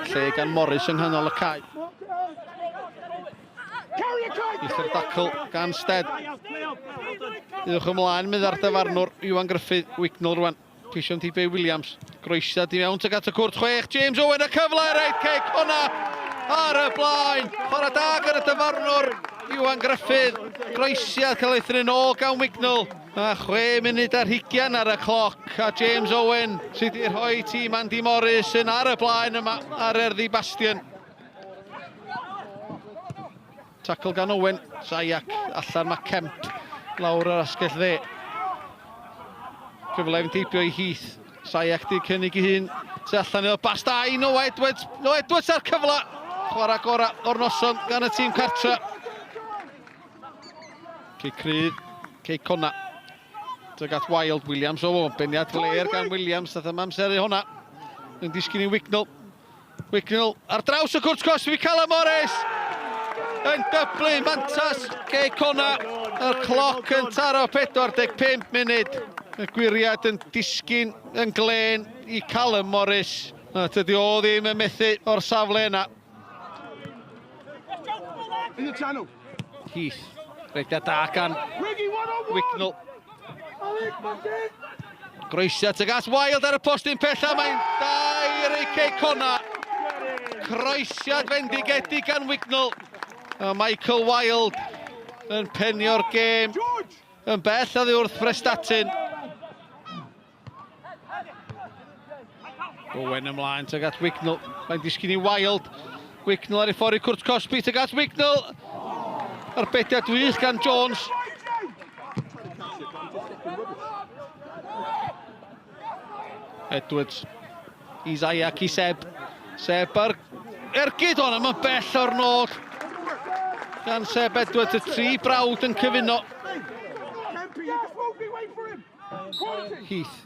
Lle gan Morris yng nghanol y cae. Eithr dacl gan Stead. Uwch ymlaen meddai'r dyfarnwr Iwan Gruffydd, Wignall rwan. Ceisio TJ Williams. Groesiad i mewn tuag at y cwrt chwech. James Owen y cyfle reit cic hwnna ar y blaen. Chwarae da gan y dyfarnwr Iwan Gruffydd. Groesiad cael ei thrin ôl gan Wignall. A 6 munud ar hugian ar y cloc. A James Owen sydd wedi rhoi tîm Andy Morris yn ar y blaen yma ar Erddi Bastion. Tackle gan Owen, Zajac allan mae Kemp lawr yr asgell dde. Cyfle i fynd heibio i Heath. Zajac di cynnig i hun tu allan iddo. Bas da i Noah Edwards. Noah Edwards ar cyfle. Chwarae gorau o'r noson gan y tîm cartra. Cic rydd, Cei Conna. Tuag at Wild Williams. O, beniad fler gan Williams. Nath yma amseru hwnna. Yn disgyn i Wignall. Wignall ar draws y cwrt cosb i Callum Morris. Yn dyblu mantas Cei Connah. Y cloc yn taro 45 munud. Y gwyriad yn disgyn yn glên i Callum Morris. A tydi o ddim yn methu o'r safle yna. In the channel. Heath. Rediad da gan Wignall. Groesiad tuag at Wild ar y postyn pella, mae'n dair i Cei Connah. Croesiad fendigedig gan Wignall. A Michael Wild yn penio'r gêm yn bell oddi wrth Prestatyn. Owen ymlaen tuag at Wignall. Mae'n disgyn i Wild. Wignall ar ei ffordd i Cwrt Cosby tuag at Wignall. Arbediad wych gan Jones. Edwards. Isaiah i Seb. Seb ar ergyd hwn, mae'n bell o'r nod. Gan Seb Edwards, y tri brawd yn cyfuno. Heath.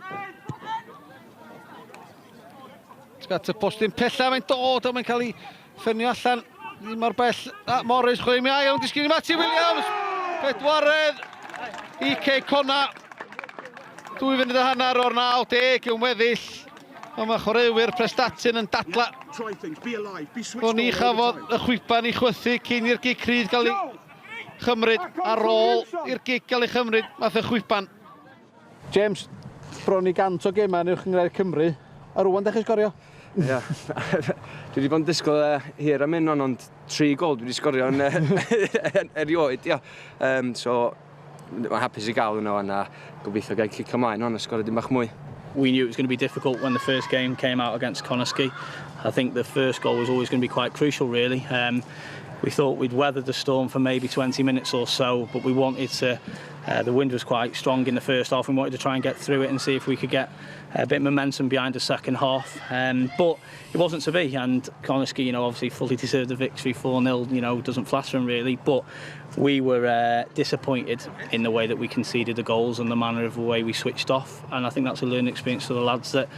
At y postyn pella, mae'n dod a mae'n cael ei ffynnu allan. Ddim mor bell. A Morris, chwarae mi ail, disgyn i Matty Williams. Pedwaredd i Cei Connah. 2 funud a hanner o'r 90 yn weddill. Ond mae chwaraewyr Prestatyn yn dadla. O'n ni chafodd y chwiban i chwythu cyn i'r gic rhydd gael ei chymryd. Ar ôl i'r gic gael ei chymryd, nath y chwiban. James, bron i 100 o gemau yn Uwch Gynghrair Cymru, a rwan da chi sgorio? Ia. Dwi wedi bod yn disgwyl hir am hyn on, ond 3 gol dwi wedi sgorio yn erioed, ia. So, mae'n hapus i gael hwnna wan a gobeithio gael cicio ymlaen wan a sgorio dim bach mwy. We knew it was going to be difficult when the first game came out against Connah's. I think the first goal was always going to be quite crucial, really. We thought we'd weathered the storm for maybe 20 minutes or so, but we wanted to, the wind was quite strong in the first half, we wanted to try and get through it and see if we could get a bit of momentum behind the second half. But it wasn't to be, and Connah's, you know, obviously fully deserved the victory, 4-0, you know, doesn't flatter him really, but we were disappointed in the way that we conceded the goals and the manner of the way we switched off, and I think that's a learning experience for the lads that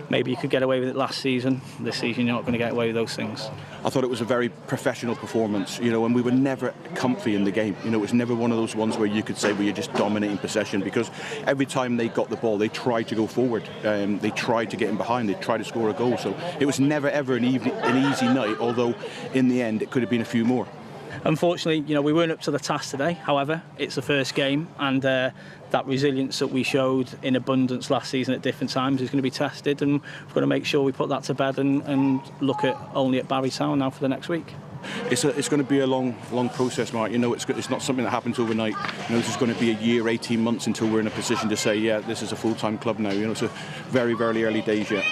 maybe you could get away with it last season. This season you're not going to get away with those things. I thought it was a very professional performance, you know, and we were never comfy in the game. You know, it was never one of those ones where you could say we were just dominating possession, because every time they got the ball, they tried to go forward. They tried to get in behind, they tried to score a goal. So it was never ever an easy night, although in the end it could have been a few more. Unfortunately, you know, we weren't up to the task today. However, it's the first game, and that resilience that we showed in abundance last season at different times is going to be tested, and we've got to make sure we put that to bed and look at only at Barry Town now for the next week. It's going to be a long, long process, Mark. You know, it's not something that happens overnight. You know, this is going to be a year, 18 months until we're in a position to say, yeah, this is a full-time club now. You know, it's a very, very early days yet.